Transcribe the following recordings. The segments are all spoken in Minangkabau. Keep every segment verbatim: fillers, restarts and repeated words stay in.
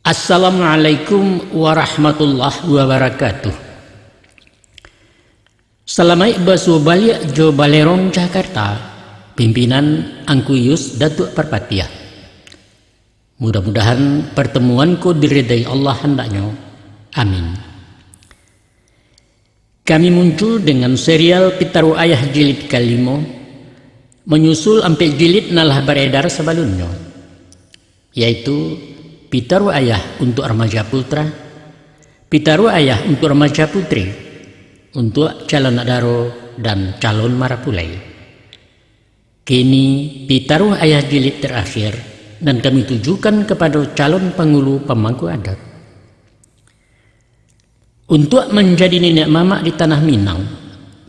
Assalamualaikum warahmatullahi wabarakatuh. Salamaik basuo baliak jo Balerong Jakarta, pimpinan Angku Yus Datuak Parpatiah. Mudah-mudahan partamuan ko diridai Allah handaknyo. Amin. Kami muncul dengan serial Pitaruah Ayah jilid kalimo, manyusul ampek jilid nan lah baredar sabalunnyo, yaitu Pitaruah Ayah untuak Ramaja Putra, Pitaruah Ayah untuak Ramaja Putri, untuak calon anak daro dan calon marapulai. Kini, Pitaruah Ayah jilid tarakhir, nan kami tujukan kapado calon pangulu pamangku adat. Untuak manjadi niniak mamak di Tanah Minang,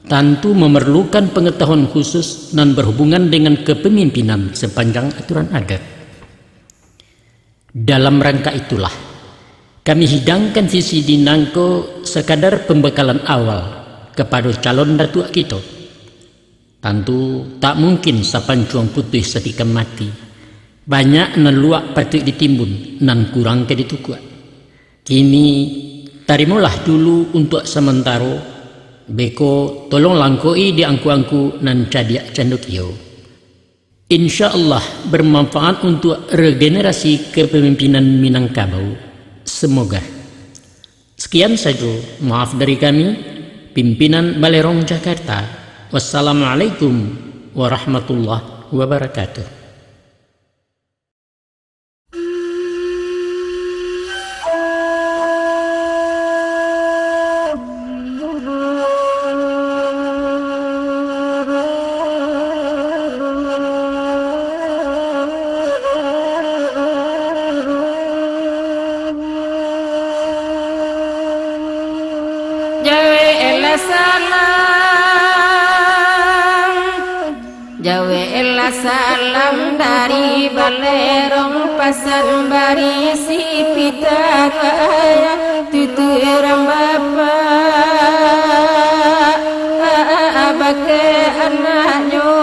tantu mamarlukan pangatahuan khusus nan barhubungan dengan kapamimpinan sapanjang aturan adat. Dalam rangka itulah, kami hidangkan V C D nangko sakadar pambakalan awal kapado calon datuak kito. Tantu tak mungkin sapancuang putuih satikam mati. Banyak nan luak patuik ditimbun, nan kurang ka ditukuak. Kini, tarimolah dulu untuak samantaro, beko tolong langkoi di angku-angku nan cadiak cando kio. Insya Allah, bermanfaat untuak regenerasi kepemimpinan Minangkabau. Semoga. Sekian sajo, maaf dari kami, Pimpinan Balerong Jakarta. Wassalamualaikum warahmatullahi wabarakatuh. Jaweklah salam, jaweklah salam dari Balerong, pasan barisi Pitaruah Ayah, tuturan bapak, bakeh anaknyo.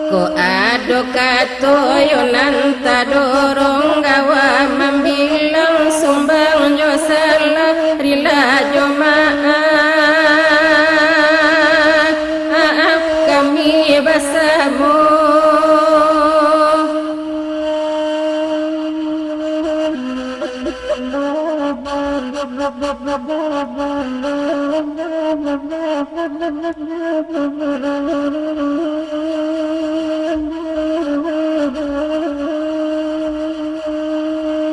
Kok ado kato yo nan tadorong, gawa mambilang, sumbang jo salah, rila jo maaf, kami basamo.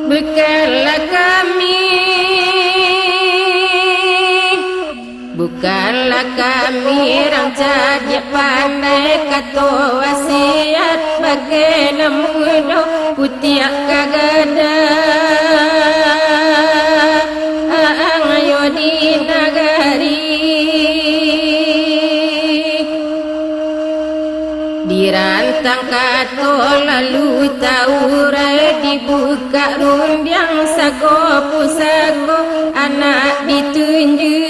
Bukanlah kami, bukanlah kami rang cadiak pandai, kato wasiat bagai nan mudo, putiak ka gadang yo di nagari. Dirantang kato lalu taurai, dibukak rundiang sago pusako, anak ditunjuak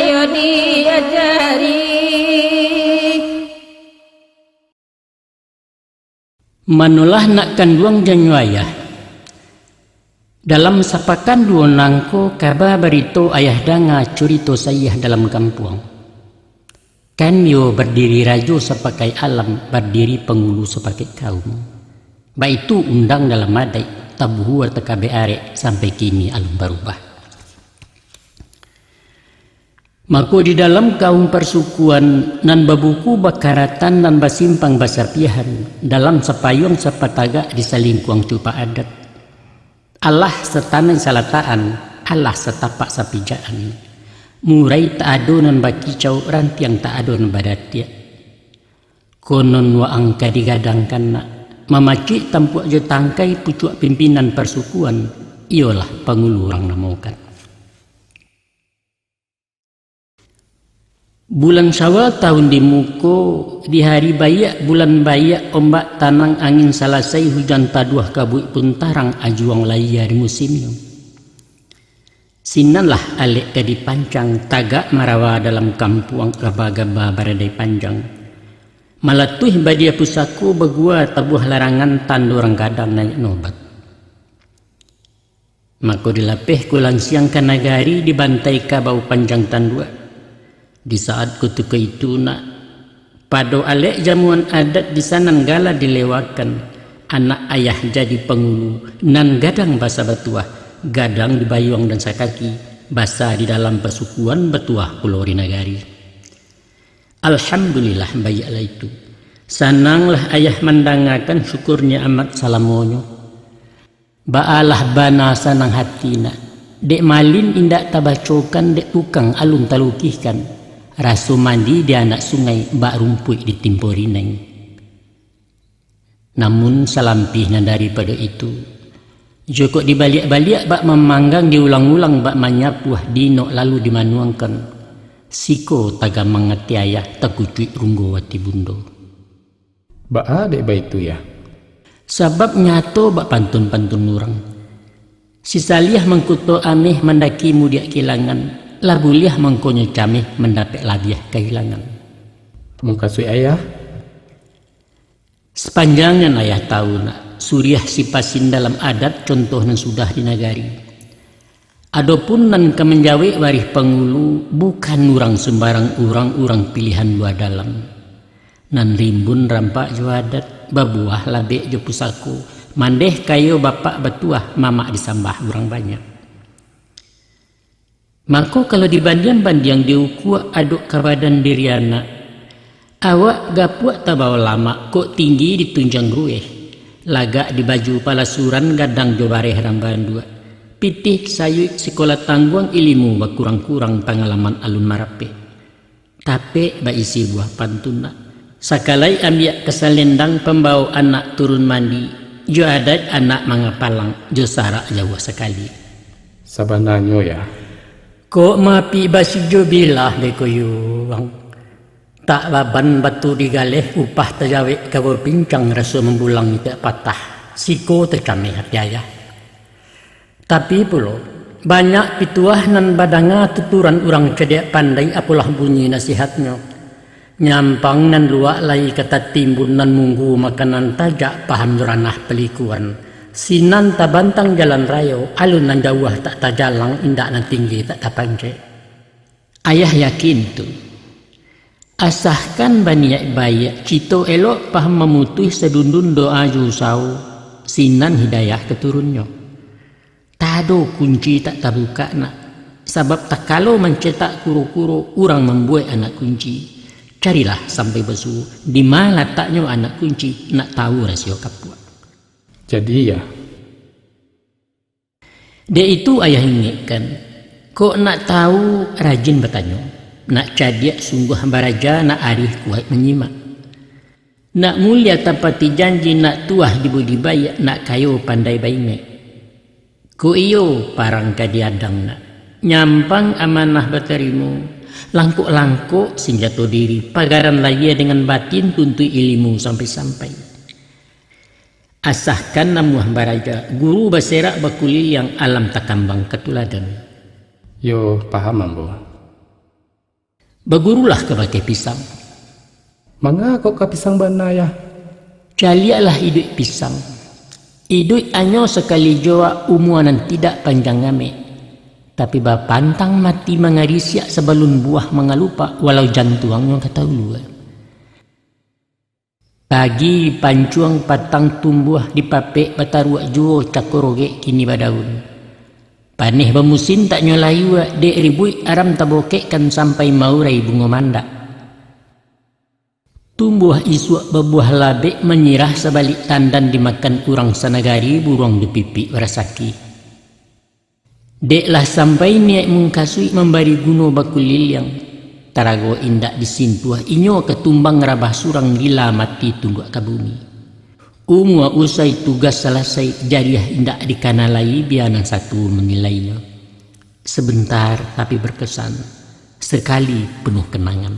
yo diajari. Manolah nak kanduang janyo ayah. Dalam sapakan duo nangko, kaba barito ayah danga, curito sayah dalam kampuang. Kan yo bardiri rajo sapakai alam, bardiri pangulu sapakai kaum. Baitu undang dalam adaik, tabuhua takabek arek, sampai kini alun barubah. Mako, di dalam kaum parsukuan nan babuku bakaratan, nan basimpang basapiahan, dalam sapayuang sapatagak di salingkuang cupak adat, alah satanai salatakan, alah satapak sapijakan. Murai tak ado nan bakicau, rantiang tak ado nan badatiak. Konon waang ka digadangkan nak, mamacuik tampuak jo tangkai, pucuak pimpinan parsukuan, iyolah pangulu urang namokan. Bulan Syawal tahun di muko, di hari baiak, bulan baiak, ombak tanang, angin salasai, hujan taduah, kabuik pun tarang, ajuang layia di musimnyo. Sinanlah alek ka dipancang, tagak marawa dalam kampuang, gaba-gaba baradai panjang. Malatuih badia pusako bagua tabuah larangan tando rang gadang naiak nobat. Mako dilapeh ko lansiang ka nagari dibantai kabau panjang tanduak. Di saat kutiko itu nak, pado alek jamuan adat di sanan gala dilewakan, anak ayah jadi pangulu, nan gadang basa batuah, gadang di bayuang dan sakaki, basa di dalam pasukuan batuah pulo di nagari. Alhamdulillah, baiaklah itu. Sananglah ayah mandangakan syukur nikmat salamonyo. Baalah bana sanang hati nak. Dek malin indak tabacokan, dek tukang alun talukihkan. Raso mandi di anak sungai, bak rumpuik di timpo rineng. Namun salampih nan daripado itu, jokok dibaliak-baliak bak mamanggang, diulang-ulang bak manyapuah, dinok lalu dimanuangkan, siko tagamang ati ayah, takucuik runggo ati bundo. Baa dek baitu, Yah? Sabab nyato bak pantun-pantun urang. Si Saliah mangkuto ameh mandaki mudiak kilangan, lah buliah mangkonyo cameh mandapek labiah kahilangan. Mukasuik ayah? Sapanjangan ayah tahu nak, suriah si pasin dalam adat contoh nan sudah di nagari. Adopun nan ka manjawek warih pangulu, bukan urang sumbarang urang, urang pilihan lua dalam. Nan rimbun rampak jo adat, babuah labek jo pusako, mandeh kayo bapak batuah, mamak disambah urang banyak. Mako, kalau dibandiang-bandiang, diukua adok ka badan diri anak, awak gapuak tabao lamak, kok tinggi ditunjang rueh, lagak di baju palasuran, gadang jo bareh rang baranduak, pitih sayuik sikola tangguang, ilimu bakurang-kurang, pangalaman alun marapek. Tapek baisi buah pantun nak. Sakalai ambiak ka salendang, pambao anak turun mandi, jo adaik anak mangapalang, jo sarak jauah sakali. Sabananyo, Yah. Kok maapik basijo bilah dek koyuang. Tak baban batu digaleh, upah tajawek kawo pincang, raso mambulang itiak patah, siko tacameh ati ayah. Tapi pulo, banyak pituah nan badanga tuturan urang cadiak pandai, apolah bunyi nasihatnyo. Nyampang nan luak lai ka tatimbun, nan munggu makanan tajak, paham jo ranah palikuan. Sinan tabantang jalan rayo, alun nan jauah tak tajalang, indak nan tinggi tak tapancek. Ayah yakin tu. Asakan baniaik baiak, cito elok, paham mamutuih, sadundun doa jo usawo, sinan hidayah ka turunnyo. Tado kunci tak tabukak nak, sabab takalo mancetak kuro-kuro, urang mambuek anak kunci. Carilah sampai basuo, di ma lataknyo anak kunci, nak tahu rasio kapuak. Jadi, Yah. Dek itu ayah ingekkan, kok nak tahu, rajin batanyo, nak cadiak sungguah baraja, nak arih kuaik manyimak. Nak mulia tapati janji, nak tuah di budi baiak, nak kayo pandai baingek. Kok iyo parang ka diadang nak, nyampang amanah batarimo, langkok-langkok sinjato diri, pagaran lahia dengan batin, tuntuik ilimu sampai-sampai. Asakan namuah baraja, guru baserak bakuliliang, alam takambang ka tuladan. Yo, paham ambo. Bagurulah kabake pisang. Manga kok ka pisang bana, Yah? Caliaklah iduik pisang. Iduik anyo sakali jo wak, umua nan tidak panjang amek. Tapi bapantang mati mangarisiak, sabalun buah mangalupak, walau jantuangnyo ka taulua. Pagi pancuang patang tumbuah, dipapek bataruak juo, cako rogek kini badaun. Paneh bamusim tak nyo layua, dek ribuik aram tabokekkan, sampai maurai bungo mandak. Tumbuah isuak babuah labek, manyirah sabalik tandan, dimakan urang sanagari, buruang dipipik barasaki. Dek lah sampai niaik mungkasuik, mambari guno bakuliliang. Tarago indak disintuah, inyo ka tumbang rabah surang, gila mati tunduak ka bumi. Umua usai tugas salasai, jariah indak dikana lai, bia nan satu manilainyo. Sebentar tapi berkesan, sekali penuh kenangan.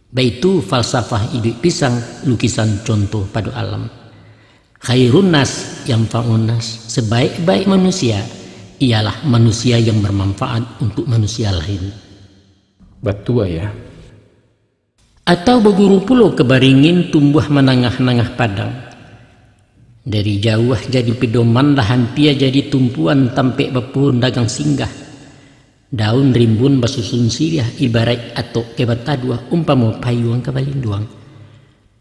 Baitu falsafah iduik pisang, lukisan contoh pado alam. Khairun nas yanfa'un nas, sebaik-baik manusia ialah manusia yang bermanfaat untuk manusia lain. Batua, Yah. Atau baguru pulo ka baringin tumbuah manangah-nangah padang. Dari jauah jadi pidoman lah ampia jadi tumpuan tampek bapuhun dagang singgah. Daun rimbun basusun siriah ibaraik atok ka bataduah umpamo payuang ka balinduang.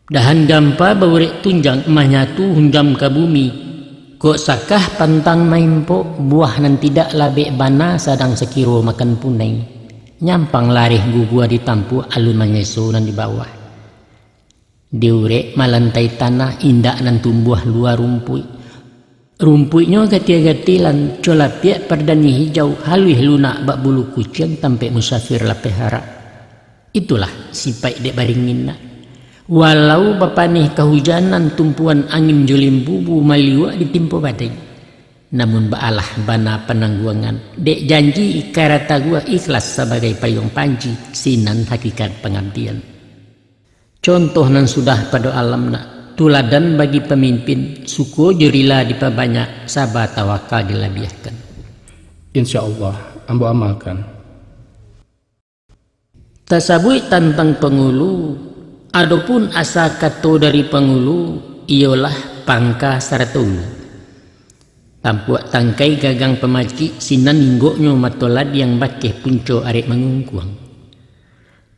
Dahan gampa baurek tunjang manyatu hunjam ka bumi. Kok sakah pantang maimpok buah nan tidak labek bana sadang sakiro makan punai. Nyampang lareh gugua ditampuak alun manyeso nan di bawah. Diurek malantai tanah indak nan tumbuah lua rumpuik. Rumpuiknyo gatia-gatilan, colapiak pardani hijau, haluih lunak bak bulu kuciang tampek musafir lapeh harak. Itulah sipaik dek baringin nak. Walau bapaneh kahujanan tumpuan angin jo limbubu maliuak ditimpo badai. Namun baalah bana panangguangan, dek janji ikara taguah ikhlas sabagai payuang panji, sinan hakikat pangabdian. Contoh nan sudah pado alam nak, tuladan bagi pamimpin, suko jo rila dipabanyak, saba tawakal dilabiahkan. Insya Allah, ambo amalkan. Tasabuik tantang pangulu, adopun asa kato dari pangulu, iyolah pangka sarato ulu. Tampuak tangkai gagang pamacik, sinan inggoknyo mato ladiang bakeh punco arek mangungkuang.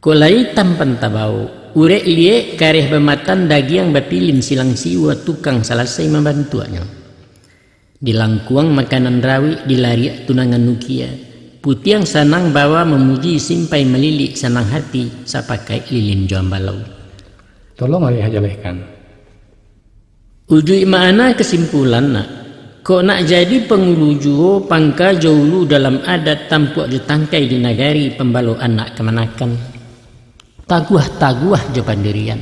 Kok lai tampan tabao, urek liek kareh bamatan dagiang bapilin silang siwa tukang salasai mambantuaknyo. Dilangkuang makanan rawik, dilariak tunangan ukia. Putiang sanang bawa mamuji simpai malilik sanang hati sapakaik lilin jo ambalau. Tolong ayah jalehkan. Ujuik makna kasimpulan nak, kok nak jadi pangulu juo pangka jo ulu dalam adat tampuak jo tangkai di nagari pambalo anak kamanakan. Taguah-taguah jo pandirian.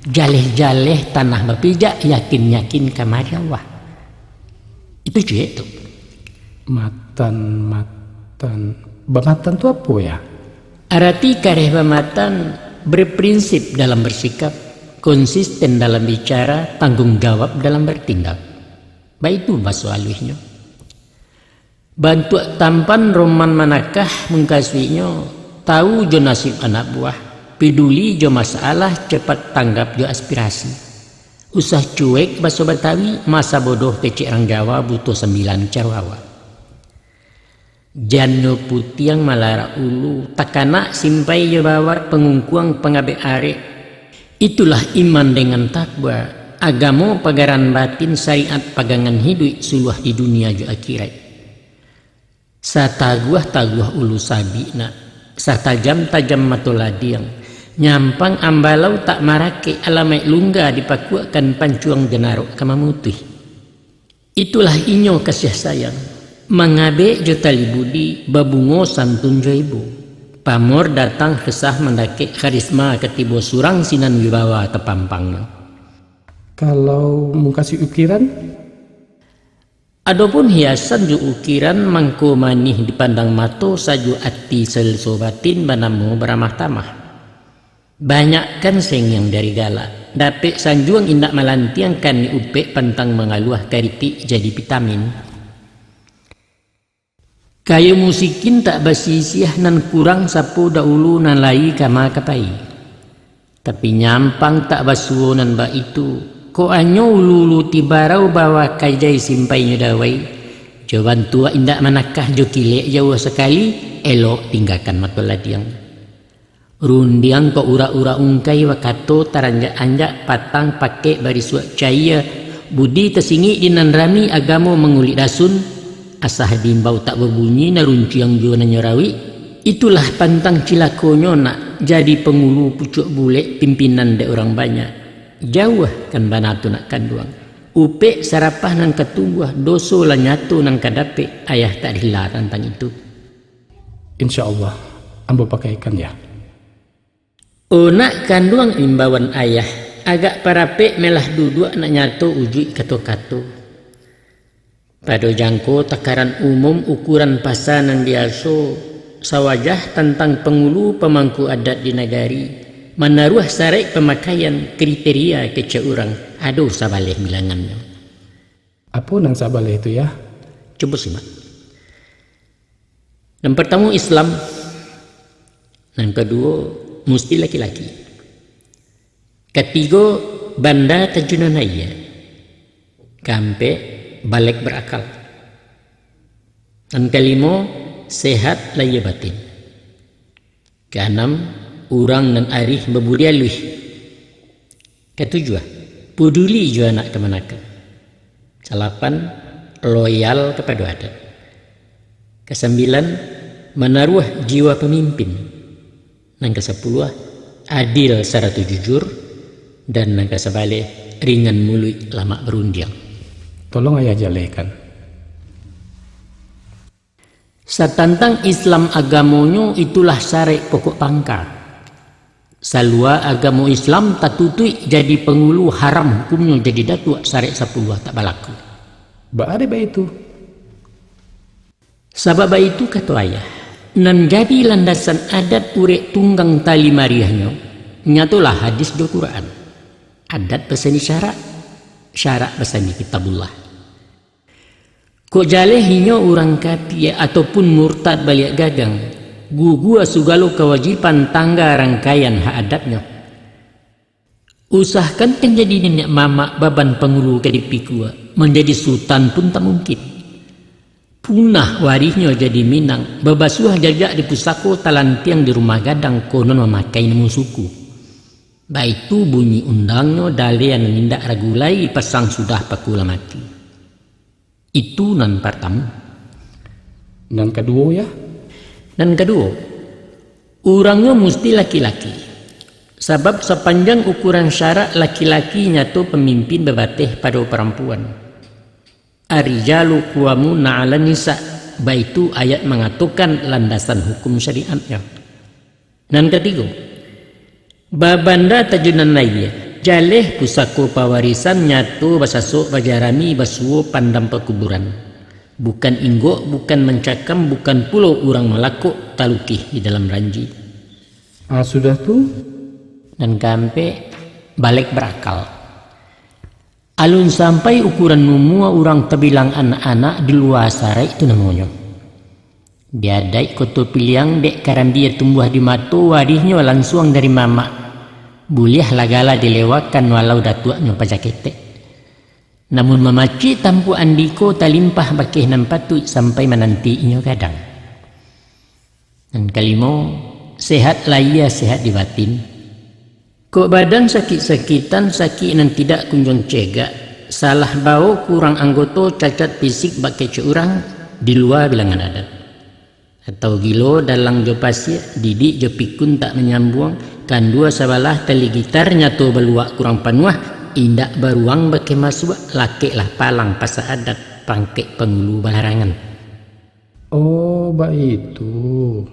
Jaleh-jaleh tanah bapijak, yakin-yakin ka mariawah. Itu cuek tu. Matan, matan. Bamatan tu apo ya? Arati kareh bamatan, berprinsip dalam bersikap, konsisten dalam bicara, tanggung jawab dalam bertindak. Baitu baso aluihnyo. Bantuak tampan roman manakah mungkasuiknyo, tahu jo nasib anak buah, peduli jo masalah, cepat tanggap jo aspirasi. Usah cuek baso Batawi, masa bodoh kecek rang Jawa, buto sambilan caro awak. Jannyo putiang malarak ulu, takanak simpai jo bawat, pangungkuang pangabek arek. Itulah iman dengan takwa, agamo pagaran batin, syariat pagangan hiduik, suluah di dunia jo akhirat. Sataguah-taguah ulu sabik nak, satajam-tajam mato ladiang, nyampang ambalau tak marakek, alamaik lungga dipakuakkan, pancuang jo narok ka mamutuih. Itulah inyo kasiah sayang, mangabek jo tali budi, babungo santun jo ibo. Pamor datang kesah mandakek, karisma ka tibo, surang sinan wibawa tapampangnyo. Kalau mukasuik ukiran? Adopun hiasan jo ukiran, mangko manih dipandang mato, sajuak ati saleso batin, banamo baramah tamah. Banyakkan sengiang dari galak, dapek sanjuang indak malantiang, kanik upek pantang mangaluah, karitik jadi vitamin. Kayo musikin tak basisiah, nan kurang sapo dahulu, nan lai kama ka pai. Tapi nyampang tak basuo nan baitu, kok anyo ulu-ulu tibarau, bawa kajai simpainyo dawai, jo bantuak indak manakah, jo kilek jauah sakali, elok tinggakan mato ladiang. Rundiang kok urak-urak ungkai, wakato taranjak-anjak, patang pakek barisuak caia, budi tasingik di nan rami, agamo mangulik dasun, asa diimbau tak babunyi, nan runciang juo nan nyo rawik. Itulah pantang cilakonyo nak, jadi pangulu pucuak bulek, pimpinan dek urang banyak. Jauahkan bana tu nak kanduang. Upek sarapah nan ka tumbuah, doso lah nyato nan ka dapek, ayah tak rila tantang itu. Insya Allah, ambo pakaikan ya. O nak kanduang imbauan ayah, agak parapek melah duduak nak nyato ujuik kato-kato. Pado jangko takaran umum ukuran pasa nan biaso, sawajah tantang pangulu pamangku adat di nagari, manaruah saraik pamakaian kriteria kecek urang, ado sabaleh bilangannyo. Apo nan sabaleh tu, Yah? Cubo simak. Nan partamo Islam, nan kaduo musti laki-laki. Katigo, banda tajunan aia. Kaampek, balek barakal. Nan kalimo, sehat lahia batin. Kaanam, urang nan arih babudi aluih. Katujuah, puduli jo anak kamanakan. Salapan, loyal kapado adat. Kasambilan, manaruah jiwa pamimpin. Nan kasapuluah, adil sarato jujur. Dan nan kasabaleh, ringan muluik lamak barundiang. Tolong ayah jalehkan. Satantang Islam agamonyo, itulah syaraik pokok pangka. Salua agamo Islam tatutuik jadi pangulu, haram hukumnyo jadi datuak, syaraik sapuluah tak balaku. Baa dek baitu? Sabab baitu kato ayah, nan jadi landasan adat urek tunggang tali mariahnyo, nyatolah hadis jo Quran. Adat basandi syarak, syarak basandi Kitabullah. Kok jaleh inyo urang kafir ataupun murtad baliak gadang, gugua sugalo kawajiban tangga rangkaian hak adatnyo. Usahakan kan jadi niniak mamak baban pangulu ka dipikua, manjadi sutan pun tak mungkin. Punah warihnyo jadi Minang, babasuah jajak di pusako, talantiang di rumah gadang, konon mamakai namo suku. Baitu bunyi undangnyo, daleh nan indak ragu lai, pasang sudah paku lah mati. Itu nan partamo. Nan kaduo, Yah? Nan kaduo, urangnyo musti laki-laki. Sabab sapanjang ukuran syarak laki-laki nyato pamimpin babateh pado parampuan. Ar-rijalu qawwamuna 'alan nisa, baitu ayat mangatokan landasan hukum syariatnyo. Nan katigo, babanda tajunan aia, jaleh pusako pawarisan, nyato basasok bajarami, basuo pandam pakuburan. Bukan inggok, bukan mancakam, bukan pulo urang malakok, talukeh di dalam ranji. Ah, sudah tu? Nan kaampek, balek barakal. Alun sampai ukuran umua urang tabilang anak-anak di lua saraik tu namonyo. Di adaik Koto Piliang, dek karambia tumbuah di mato, warihnyo lansuang dari mamak. Buliah lah gala dilewakan walau datuaknyo paja ketek. Namun mamacik tampuak andiko, talimpah bakeh nan patuik sampai mananti inyo gadang. Nan kalimo, sehat lahia, sehat di batin. Kok badan sakik-sakitan, sakik nan tidak kunjuang cegak, salah bao kurang anggoto, cacat fisik bak kecek urang, di lua bilangan adat. Atau gilo dalang jo pasiak, didik jo pikun tak manyambuang, kandua sabalah tali gitar, nyato baluak kurang panuah, indak baruang bakeh masuak, lakeklah palang pasa adat, pangkek pangulu balarangan. Oh, baitu.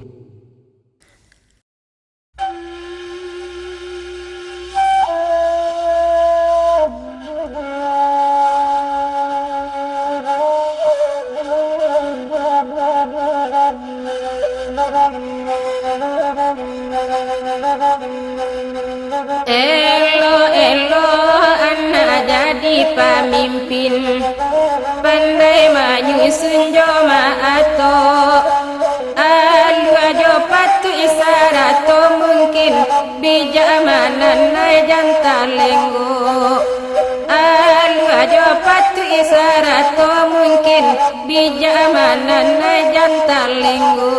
Elok-elok anak jadi pamimpin, pandai manyusun jo maato. Alua jo patuik sarato mungkin, bijak mananai jan talenggo. Alua jo patuik sarato mungkin, bijak mananai jan talenggo.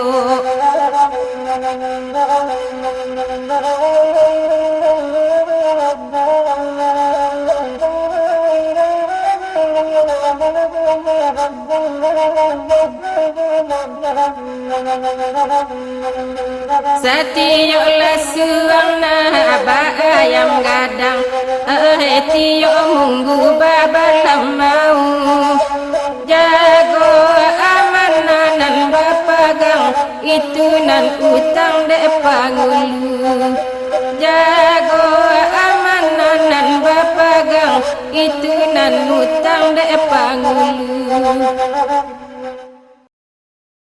Satiyok lasuang nak baayam gadang, eh, tiyok munggu babalamau. Jago amanah nan bapagang, itu nan utang dek pangulu. Jago amanah nan bapagang, itu nan utang dek pangulu.